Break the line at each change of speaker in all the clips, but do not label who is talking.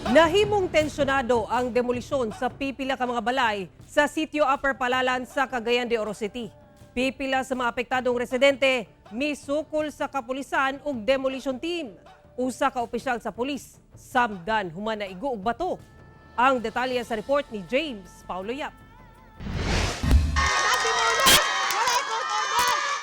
Nahimong tensyonado ang demolisyon sa pipila ka mga balay sa Sitio Upper Palalan sa Cagayan de Oro City. Pipila sa mga apektadong residente misukol sa kapulisan ug demolition team. Usa ka opisyal sa pulis, samdan human naigo og bato. Ang detalye sa report ni James Paulo Yap.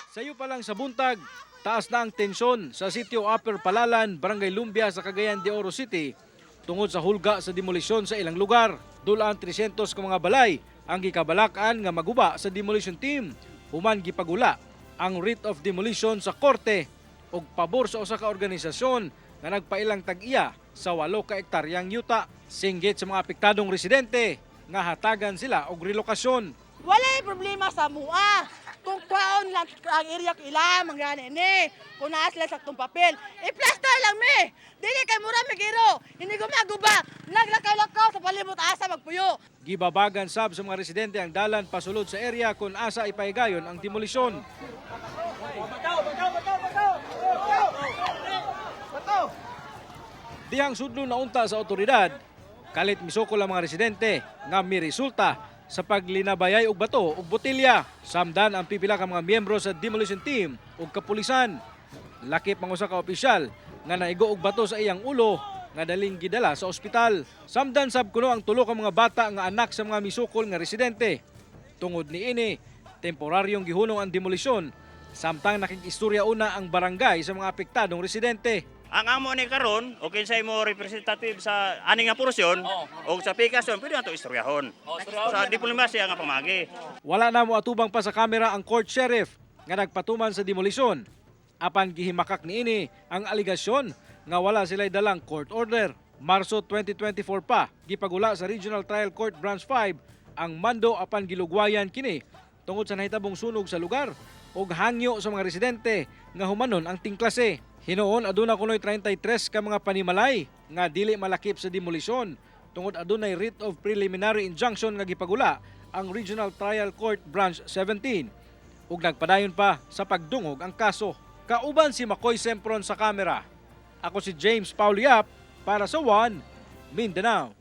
Sayo pa lang sa buntag, taas na ang tensyon sa Sitio Upper Palalan, Barangay Lumbia sa Cagayan de Oro City tungod sa hulga sa demolisyon sa ilang lugar. Dulaan 300 ka mga balay ang gikabalakan nga maguba sa demolition team human gipagula ang writ of demolition sa korte og pabor sa usa ka organisasyon nga nagpailang tag-iya sa 8 ka ektaryang yuta. Singgit sa mga apektadong residente nga hatagan sila og relokasyon.
Wala problema sa mua. Kung kwaon lang ang area ila, manggani ni. Kung naa sila sa saktong papel, i-plaster lang mi. Dili kay mura migiro. Hindi gumaguba. Naglakaw-lakaw sa palibot asa magpuyo.
Gibabagan sab sa mga residente ang dalan pasulod sa area kung asa ipahigayon ang demolisyon. Dihang sudlo na unta sa otoridad, kalit misukol ang mga residente nga miresulta sa paglinabayay og bato ug botelya. Samdan ang pipila ka mga miyembro sa demolition team ug kapulisan. Lakip ang usa ka opisyal nga naigo og bato sa iyang ulo nga daling gidala sa ospital. Samdan sab kuno ang tulo ka mga bata nga anak sa mga misukol nga residente. Tungod niini, temporaryong gihunong ang demolisyon samtang nakig-istorya una ang barangay sa mga apektadong residente.
Ang amo ni karon o kinsay mo representative sa ani nga porsyon o sa pikasyon, pwede nato istoryahon. Sa diplomasya nga pamagi.
Wala na mo atubang pa sa kamera ang court sheriff nga nagpatuman sa demolisyon. Apan gihimakak niini ang aligasyon nga wala sila'y dalang court order. Marso 2024 pa, gipagula sa Regional Trial Court Branch 5 ang mando apan gilugwayan kini tungod sa nahitabong sunog sa lugar ug hangyo sa mga residente nga humanon ang tingklase. Hinuon aduna kunoy 33 ka mga panimalay nga dili malakip sa demolisyon tungod adunay writ of preliminary injunction nga gipagula ang Regional Trial Court Branch 17 ug nagpadayon pa sa pagdungog ang kaso. Kauban si Makoy Sempron sa kamera. Ako si James Paulo Yap para sa One Mindanao.